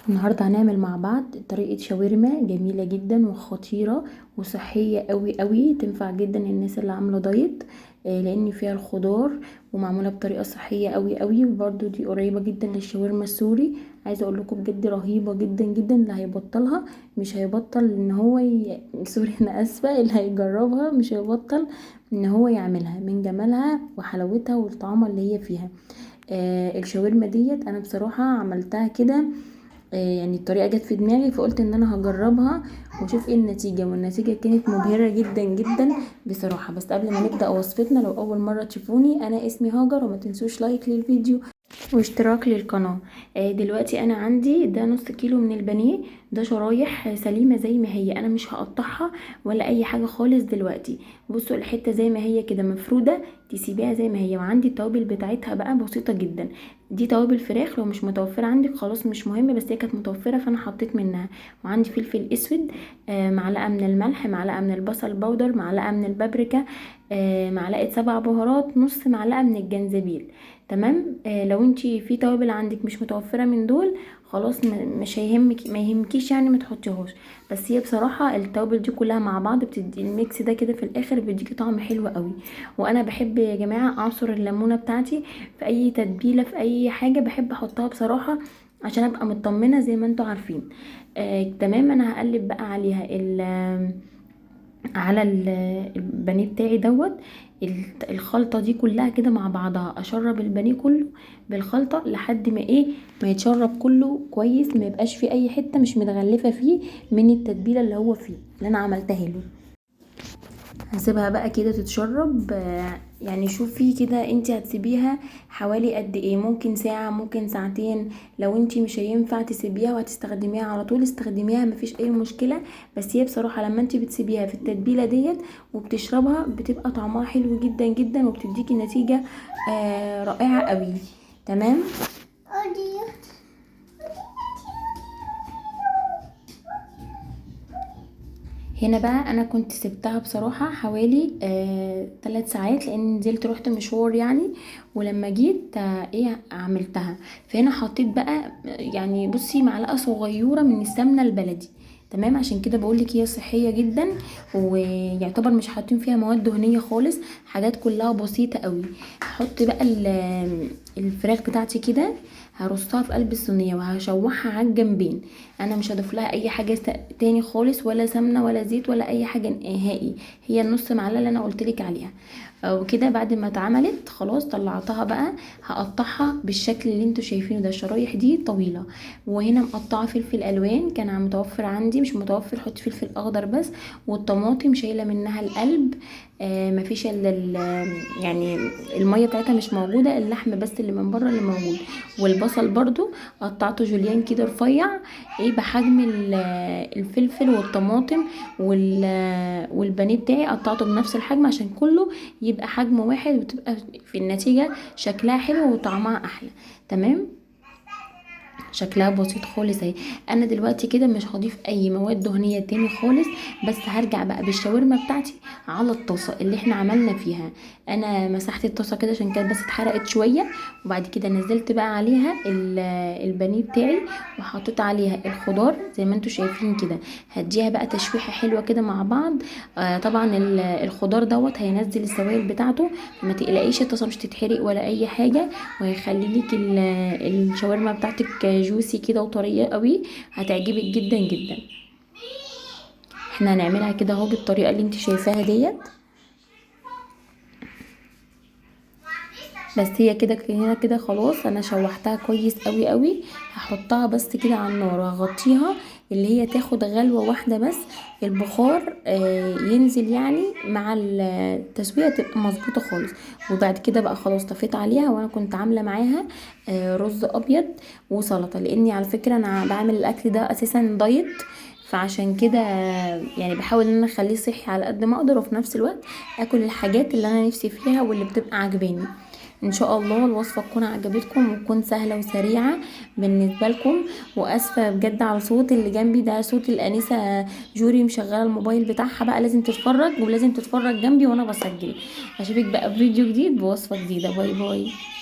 النهارده هنعمل مع بعض طريقة شاورما جميلة جدا وخطيرة وصحية قوي قوي، تنفع جدا للناس اللي عاملة دايت، لان فيها الخضار ومعمولة بطريقة صحية قوي قوي، وبرده دي قريبة جدا للشاورما السوري. عايزة اقول لكم بجد رهيبة جدا جدا، اللي هيبطلها مش هيبطل ان هو sorry انا اسفة، اللي هيجربها مش هيبطل ان هو يعملها من جمالها وحلاوتها والطعامة اللي هي فيها. الشاورما ديت انا بصراحة عملتها كده، يعني الطريقة جت في دماغي فقلت ان انا هجربها واشوف ايه النتيجة، والنتيجة كانت مبهرة جدا جدا بصراحة. بس قبل ما نبدأ وصفتنا، لو اول مرة تشوفوني انا اسمي هاجر، وما تنسوش like للفيديو واشتراك للقناة. دلوقتي انا عندي ده نص كيلو من البانيه، ده شرايح سليمة زي ما هي، انا مش هقطعها ولا اي حاجة خالص دلوقتي. بصوا الحتة زي ما هي كده مفرودة، تسيبيها زي ما هي. وعندي التوابل بتاعتها بقى بسيطة جدا، دي توابل فراخ، لو مش متوفرة عندك خلاص مش مهم، بس هي كانت متوفرة فانا حطيت منها. وعندي فلفل اسود، معلقة من الملح، معلقة من البصل powder، معلقة من البابريكا، معلقة 7 بهارات، نص معلقة من الجنزبيل. تمام. لو انتي في توابل عندك مش متوفرة من دول خلاص، مش هيهمك، ما يهمكيش يعني ما تحطيهاش، بس هي بصراحة التوابل دي كلها مع بعض بتدي ال mix ده كده في الاخر بيديكي طعم حلو قوي. وانا بحب يا جماعة اعصر الليمونة بتاعتي في اي تتبيلة، في اي حاجة بحب احطها بصراحة عشان ابقى مطمنة زي ما انتوا عارفين. تمام. انا هقلب بقى عليها على البانيه بتاعي دوت، الخلطة دي كلها كده مع بعضها، اشرب البانيه كله بالخلطة لحد ما ايه، ما يتشرب كله كويس، ما يبقاش فيه اي حتة مش متغلفة فيه من التتبيلة اللي هو فيه اللي انا عملتها له. هسيبها بقى كده تتشرب، شوفي كده انتي هتسيبيها حوالي قد ايه، ممكن ساعة ممكن ساعتين. لو انتي مش هينفع تسيبيها وهتستخدميها على طول استخدميها، مفيش اي مشكلة. بس هي بصراحة لما انتي بتسيبيها في التتبيلة ديت وبتشربها بتبقى طعمها حلو جدا جدا، وبتديكي نتيجة، رائعة قوي. تمام. هنا بقى انا كنت سبتها بصراحة حوالي 3 ساعات، لان نزلت روحت مشوار يعني، ولما جيت، عملتها. فهنا حطيت بقى معلقة صغيرة من السمنة البلدي. تمام. عشان كده بقولك هي صحية جدا، ويعتبر مش حاطين فيها مواد دهنية خالص، حاجات كلها بسيطة قوي. هحط بقى الفراخ بتاعتي كده، هرصها في قلب الصينية وهشوحها على الجنبين. انا مش هضيف لها اي حاجة تاني خالص، ولا سمنة ولا زيت ولا اي حاجة نهائي، هي النص معلقة اللي انا قلتلك عليها. وكده بعد ما اتعملت خلاص طلعتها بقى، هقطعها بالشكل اللي انتوا شايفينه ده، الشرايح دي طويلة. وهنا مقطعة فلفل الوان كان متوفر عندي، مش متوفر حط فلفل اخضر بس. والطماطم شايلة منها القلب، مفيش الا المية بتاعتها مش موجودة، اللحم بس اللي من بره اللي موجود. والبصل برضو قطعته جوليان كده رفيع، بحجم الفلفل والطماطم والبانيه بتاعي قطعته بنفس الحجم عشان كله يبقى حجم واحد، وتبقى في النتيجة شكلها حلو وطعمها احلى. تمام. شكلها بسيط خالص اهي. انا دلوقتي كده مش هضيف اي مواد دهنية تاني خالص، بس هرجع بقى بالشاورما بتاعتي على الطاسة اللي احنا عملنا فيها. انا مسحت الطاسة كده عشان كانت بس اتحرقت شوية، وبعد كده نزلت بقى عليها البانيه بتاعي وحطيت عليها الخضار زي ما انتوا شايفين كده. هديها بقى تشويحة حلوة كده مع بعض. طبعا الخضار دوت هينزل السوائل بتاعته، فما تقلقيش الطاسة مش تتحرق ولا اي حاجة، وهيخلي لك الشاورما بتاعتك جوسي كده وطرية قوي، هتعجبك جدا جدا. احنا هنعملها كده اهو بالطريقة اللي انت شايفاها ديت، بس هي كده هنا كده خلاص انا شوحتها كويس قوي قوي. هحطها بس كده على النار وهغطيها اللي هي تاخد غلوة واحدة بس، البخار، ينزل مع التسوية تبقى مظبوطة خالص. وبعد كده بقى خلاص طفيت عليها، وانا كنت عاملة معاها، رز ابيض وسلطة، لاني على فكرة انا بعمل الاكل ده اساسا دايت، فعشان كده بحاول ان انا اخليه صحي على قد ما اقدر، وفي نفس الوقت اكل الحاجات اللي انا نفسي فيها واللي بتبقى عاجباني. ان شاء الله الوصفة تكون عجبتكم وتكون سهلة وسريعة بالنسبة لكم. واسفة بجد على صوت اللي جنبي ده، صوت الانسة جوري مشغلة الموبايل بتاعها بقى، لازم تتفرج ولازم تتفرج جنبي وانا بسجل. اشوفك بقى في فيديو جديد بوصفة جديدة. bye bye.